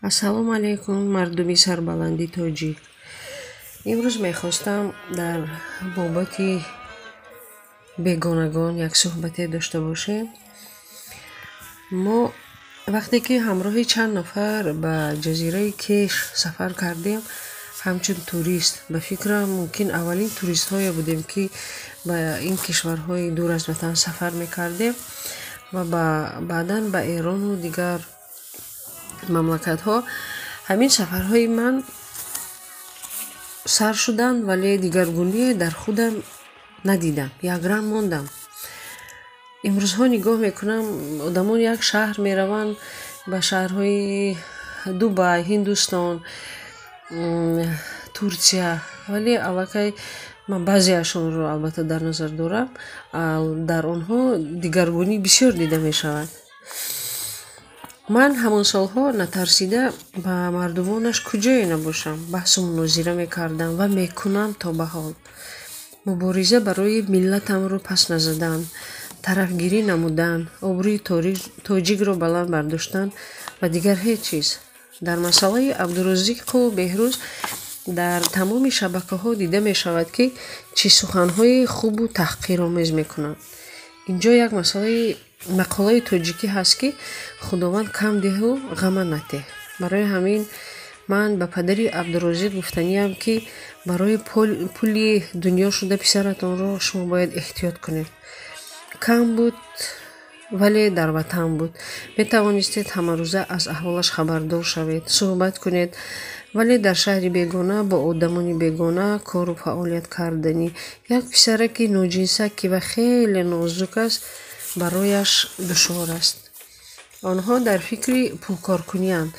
Ассалому алайкум, мардуми сарбаланди тоҷик. Имрӯз мехостам дар бобати бегонагон як суҳбате дошта бошем. Мо вақте ки ҳамроҳи чанд нафар ба ҷазираи Кеш сафар кардем, ҳамчун турист, ба фикрам, мумкин аввалин туристҳое будем, ки ба ин кишварҳои дур аз ватан сафар мекардем ва баъдан ба Эрону дигар мамлакатҳо. Ҳамин сафарҳои ман сар шуданд, вале дигаргуние дар худам надидам, якранг мондам. Имрӯзҳо нигоҳ мекунам, одамон як шаҳр мераванд, ба шаҳрҳои Дубай, Ҳиндустон, Турсия, вале аллакай ман баъзеашонро албатта дар назар дорам, дар онҳо дигаргунӣ бисёр дида мешавад. Ман ҳамон солҳо натарсида ба мардумонаш куҷое набошам баҳсу мунозира мекардам ва мекунам то ба ҳол. Мубориза барои миллатамро пас назадан, тарафгирӣ намудан, обрӯи тоҷикро баланд бардоштан ва дигар ҳеҷ чиз. Дар масъалаи Абдурозиқу Беҳрӯз дар тамоми шабакаҳо дида мешавад, ки чӣ суханҳои хубу таҳқиромез мекунанд. Инҷо як масъалаи мақолаи тоҷикӣ ҳаст, ки Худованд кам диҳу ғама натеҳ. Барои ҳамин ман ба падари Абдурозиқ гуфтаниям, ки барои пули дунё шуда писаратонро шумо бояд эҳтиёт кунед. Кам буд, вале дар ватан буд. Метавонистед ҳамарӯза аз аҳволаш хабардор шавед, суҳбат кунед, вале дар шаҳри бегона бо одамони бегона кору фаъолият кардани як писараки ноҷинсак, ки ва хеле нозук аст, барояш душвор аст. Онҳо дар фикри пулкоркунианд,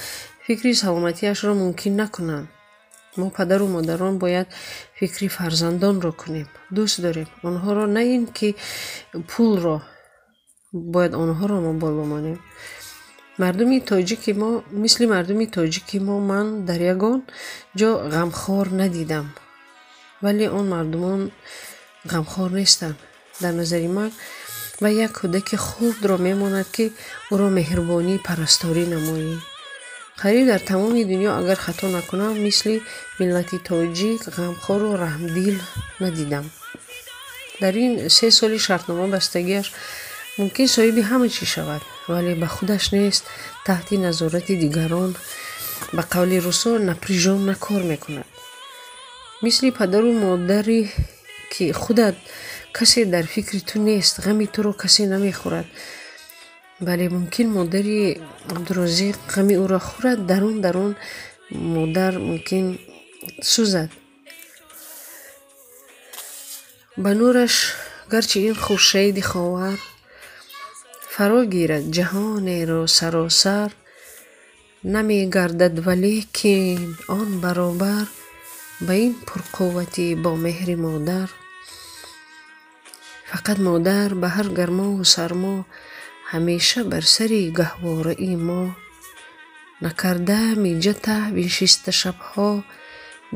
фикри саломатиашро мумкин накунанд. Мо, падару модарон, бояд фикри фарзандонро кунем. Дӯст дорем онҳоро, на ин ки пулро, бояд онҳоро мо боло монем. Мардуми тоҷики мо, мисли мардуми тоҷики мо ман дар ягон ҷо ғамхор надидам, вале он мардумон ғамхор нестанд. Дар назари ман ва як кӯдаки хурдро мемонад, ки ӯро меҳрубонӣ, парасторӣ намоӣ. Қариб дар тамоми дунё, агар хато накунам, мисли миллати тоҷик ғамхору раҳмдил надидам. Дар ин 3 соли шартнома бастагиаш мумкин соҳиби ҳама чиз шавад, вале ба худаш нест, таҳти назорати дигарон, ба қавли русо, напряжённо кор мекунад. Мисли падару модаре ки худат касе дар фикри ту нест, ғами туро касе намехӯрад. Бале, мумкин модари Абдурозиқ ғами ӯро хӯрад, дарун дарун модар мумкин сӯзад. Ба нураш гарчи ин хуршеди ховар фаро гирад ҷаҳонеро саросар, намегардад валекин он баробар ба ин пурқуввати бо меҳри модар. Фақат модар ба ҳар гармову сармо ҳамеша бар сари гаҳвораи мо накарда миҷата биншиста шабҳо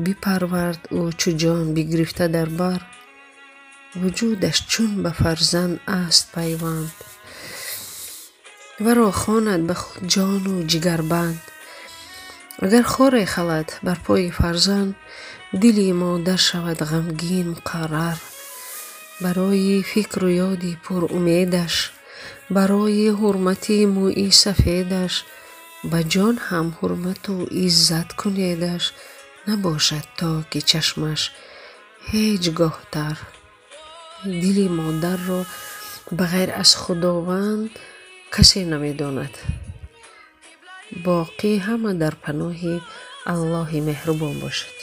бипарвард ӯ чу ҷон бигирифта дар бар, вуҷудаш чун ба фарзанд аст пайванд, варо хонад ба худ ҷону ҷигарбанд. Агар хоре халад бар пои фарзанд, дили модар шавад ғамгин муқаррар. Барои фикру ёди пурумедаш, барои ҳурмати мӯи сафедаш, ба ҷон ҳам ҳурмату иззат кунедаш, набошад то ки чашмаш ҳеҷ гоҳ тар. Дили модарро ба ғайр аз Худованд касе намедонад. Боқӣ ҳама дар паноҳи Аллоҳи меҳрубон бошед.